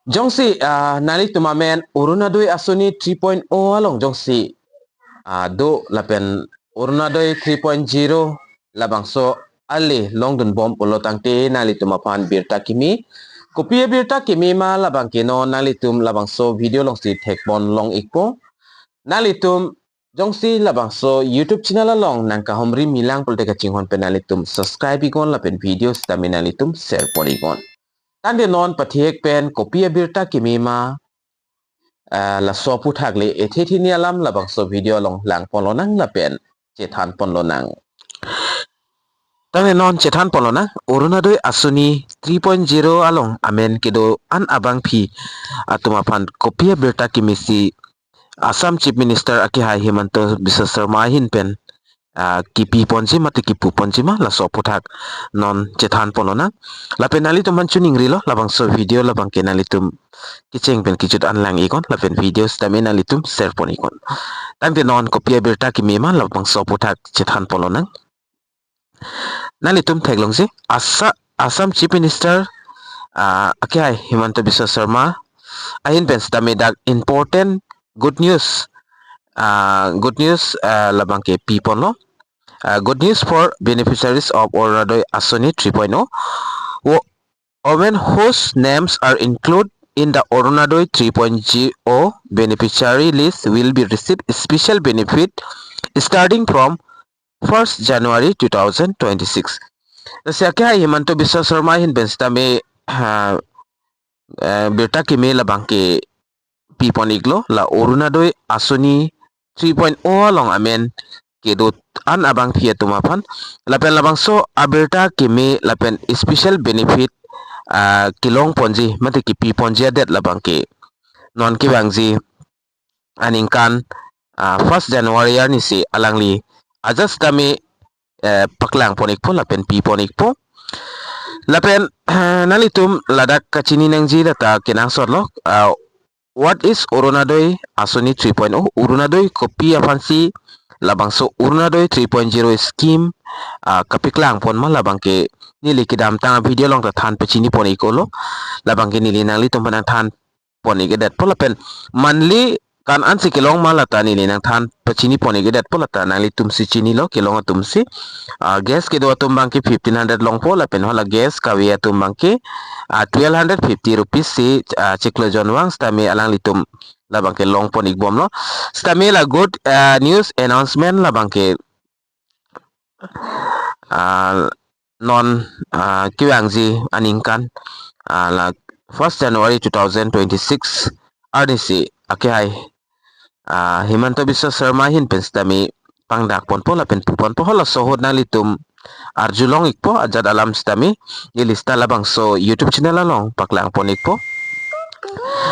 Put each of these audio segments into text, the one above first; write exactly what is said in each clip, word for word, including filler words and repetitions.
Jongsi ah, nanglitum amen Orunodoi Asoni three point oh along jongsi ah, do lapen Orunodoi three point zero labangso ale longdun bom pulo tangte nanglitum aphan birta kimi. Kopi abirta kimi ma labang ke non nanglitum labangso video alongsi thekpon long ikpo. Nanglitum jongsi labangso YouTube channel along nangkahumri milang pulote kachinghon pen nanglitum subscribe iknon lapen video sitame nanglitum share pon iknon. Tangte non pathek pen kopi abirta kimi ma ah, laso aphuthak le ethe thini alam labangso video along lang ponlonang lapen chethan ponlonang. Tangte non chethan ponlonang, Orunodoi Asoni three point zero along amen kedo-an abangpi atum aphan kopi abirta kimi si Assam Chief Minister akehai Himanta Biswa Sarma ahin pen ah, kipi ponji mate kipu ponji ma laso aphuthak non chethan ponlonang. Lapen nanglitum aphan choningrilo labangso video labang ke nanglitum kecheng pen kejut an lang iknon lapen video sitame nanglitum share pon iknon. Tangte non kopi abirta kimi ma labangso aphuthak chethan ponlonang. Nanglitum theklongsi Asa-, Assam Chief Minister ah, akehai Himanta Biswa Sarma ahin pen sitame dak important good news ah, good news ah, labang ke pi ponlo. Ah, good news for beneficiaries of Orunodoi Asoni three point oh. Wo-, women whose names are included in the Orunodoi three point zero beneficiary list will be receive special benefit starting from first January two thousand twenty-six. Lasi akehai Himanta Biswa Sarma ahin pen sitame ah, eh, birta kimi labang ke pi pon iklo, la Orunodoi Asoni three point oh along amen kedo-an abangpi atum aphan. Lapen labangso abirta kimi lapen special benefit ah, kelong ponji mate kipi ponji adet labang ke non kevangji aningkan ah, first January arnisi alangli ajat sitame eh, paklang pon ikpo lapen pi pon ikpo. Lapen nanglitum ladak kachini nangji lata kenangsotlo. Ah, what is Orunodoi Asoni three point oh? Orunodoi kopi aphansi labangso Orunodoi three point zero scheme ah, kapaklang pon ma labang ke neli kedamtang video along ta than pachini pon iklo. Labang ke neli nanglitum aphan nangthan pon ik-edetpo lapen monthly ko-an ansi kelong ma lata neli nangthan pachini pon ik-edetpo lata nanglitumsi chinilo kelong atumsi. Ah, gas kedo atum abang ke fifteen hundred longpo lapen hala gas kave atum abang ke ah, twelve hundred fifty rupees si ah, chiklo jonvang sitame alanglitum labang ke long pon ikbomlo. Sitame la good ah, news announcement labang ke ah, non ah, kevangji aningkan ah, la first January two thousand twenty-six arnisi akehai ah, Himanta Biswa Sarma ahin pen sitame pangdak ponpo lapen pu ponpo. Halaso ahut nanglitum arjulong ikpo ajat alam sitame neli sita labangso YouTube channel along paklang pon ikpo.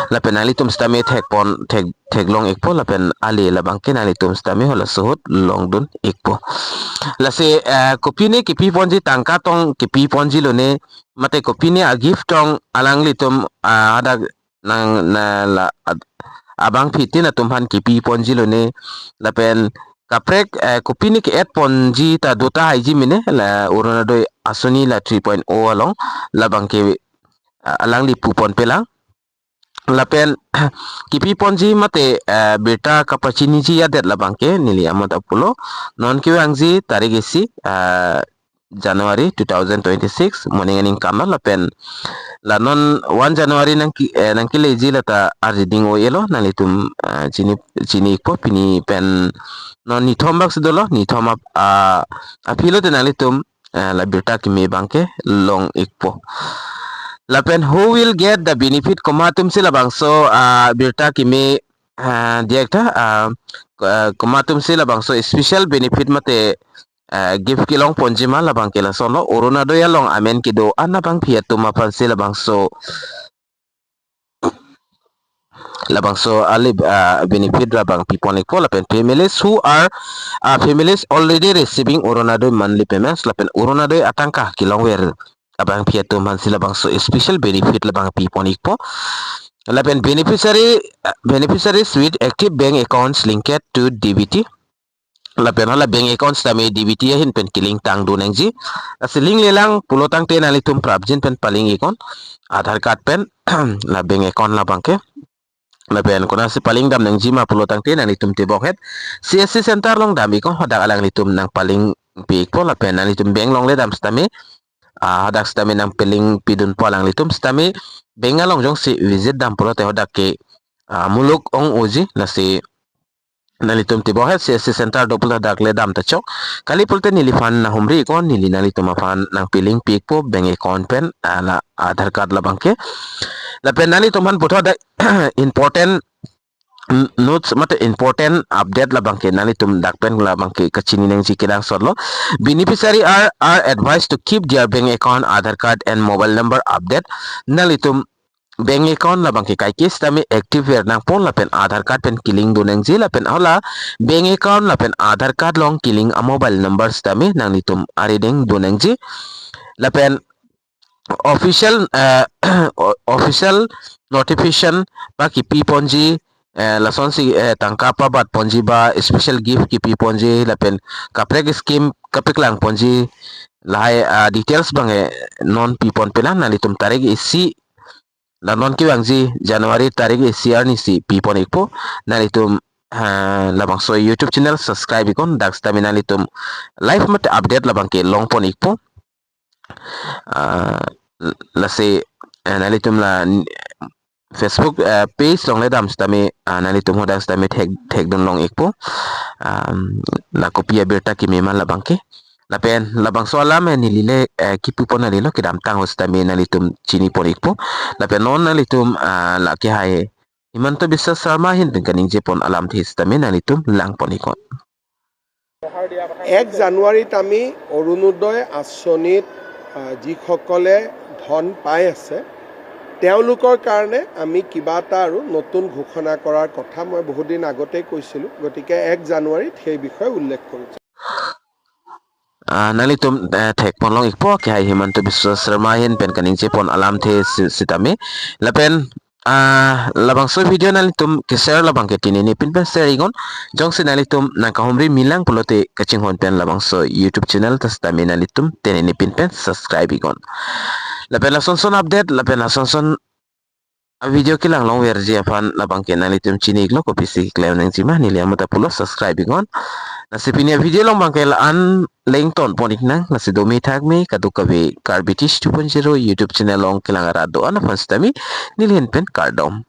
Lapen nanglitum sitame thek pon thek theklong ikpo lapen ale labang ke nanglitum sitame halaso ahut longdun ikpo. Lasi eh, kopine kipi ponji tangka tong kipi ponji lone mate kopine a-gift tong alanglitum ah, hadak nang na la ad-, abangpi tin atum aphan kipi ponji lone lapen kaprek eh, kopine ke-add ponji ta do tahaiji mene la Orunodoi Asoni la three point oh along labang ke ah, alangli pu ponpelang. Lapen kipi ponji mate eh, birta kapachiniji adet labang ke neli amat apulo. Non kevangji tarik isi eh, January two thousand twenty-six moning aningkan lo lapen la non one January nangke eh, nangkeleji lata arjiding o elo nanglitum eh, chini chini ikpo pini pen non nithom bak si dolo nithom ap ah, aphi lote nanglitum eh, la birta kimi abang ke long ikpo. Lapen who will get the benefit, komat atumsi labangso ah, birta kimi ah, diak tha ah, ko- ah, komat atumsi labangso special benefit mate ah, gift kelong ponji ma labang ke lasonlo Orunodoi along amen kedo-an abangpi atum aphansi labangso labangso ale ah, benefit labang pi pon ikpo lapen families who are ah, families already receiving Orunodoi monthly payments lapen Orunodoi atangka kelongver abangpi atum aphansi labangso special benefit labang pi pon ikpo. Lapen beneficiary ah, beneficiaries with active bank accounts linked to D B T Lapen hala bank account sitame D B T ahin pen kelink tang do nangji. Lasi link lelang pulo tangte nanglitum prapjin pen palink iknon Aadhaar card pen la bank account labangke. Lapen konatsi palink dam nangji ma pulo tangte nanglitum tebok het C S C center along dam iknon, hadak alanglitum nangpalink pi ikpo. Lapen nanglitum bank along le dam sitame, ah, hadak sitame nangpalink pidunpo alanglitum sitame, bank along jongsi visit dam pulote hadak ke, ah, muluk ong-oji. Lasi nanglitum tebok het C S C center do pulote hadak le dam ta chok. Kali pulote neliphan nanghumri iknon, neli nanglitum aphan nangpalink pi ikpo bank account pen, ah, la Aadhaar card labangke. Lapen nanglitum aphan puthot dak important n-, notes mate important update labangke nanglitum dak pen labangke kachini nangji kenangsot lo. Beneficiary are, are advised to keep their bank account, Aadhaar card and mobile number update. Nanglitum bank account labangke kaike sitame active ver nangpo lapen Aadhaar card pen kelink do nangji lapen hala bank account lapen Aadhaar card along kelink a mobile number sitame nanglitum arideng do nangji. Lapen official, eh, o-, official notification ba kipi ponji, eh, lasonsi, eh, tangka pabat ponji ba special gift kipi ponji lapen kaprek scheme kapaklang ponji, lahai, ah, details abang, eh, non pi ponpe lang. Nanglitum tarik isi, la non kevangji January tarik isi arnisi pi pon ikpo. Nanglitum, ah, labangso YouTube channel subscribe iknon, dak sitame nanglitum live mate update labangke long pon ikpo. Ah, lasi, eh, nanglitum la n-, Facebook, eh, page along le dam sitame, ah, nanglitum hadak sitame thek, thekdun long ikpo. Am, la kopi abirta keme ma labangke. Lapen labangso alam, eh, neli le, eh, kipu pon neli lo, kedamtang ahut sitame nanglitum chini pon ikpo. Lapen non nanglitum, ah, la kehai Himanta Biswa Sarma ahin pen kaningje pon alamthe sitame nanglitum lang pon iknon. এক জানুৱাৰীত আমি অৰুণোদয় আঁচনিত, আহ, যিসকলে ধন পাই আছে, তেওঁলোকৰ কাৰণে আমি কিবা এটা আৰু নতুন ঘোষণা কৰাৰ কথা মই বহুত দিন আগতেই কৈছিলোঁ। গতিকে এক জানুৱাৰীত সেই বিষয়ে উল্লেখ কৰিছোঁ। Ah, nanglitum, eh, thek pon long ikpo, kehai Himanta Biswa Sarma ahin pen kaningje pon alamthe si-, sitame. Lapen, ah, labangso video nanglitum ke-share labangke tini ni pin pen share iknon. Jongsi nanglitum nangkahumri milang pulote kachinghon pen labangso YouTube channel ta sitame nanglitum tini ni pin pen subscribe iknon. Lapen lasonson update, lapen lasonson a video kelang longverji aphan labangke nanglitum chini iklo, kopisi klem nangji ma, neli amat ta pulo subscribe iknon. Lasi pini a video along abangke la-an le ington pon iknang. Lasi domi thakmi kadokave Karbi Tish two point zero YouTube channel along kelang arat do-an aphan sitame neli ahin pen kardom.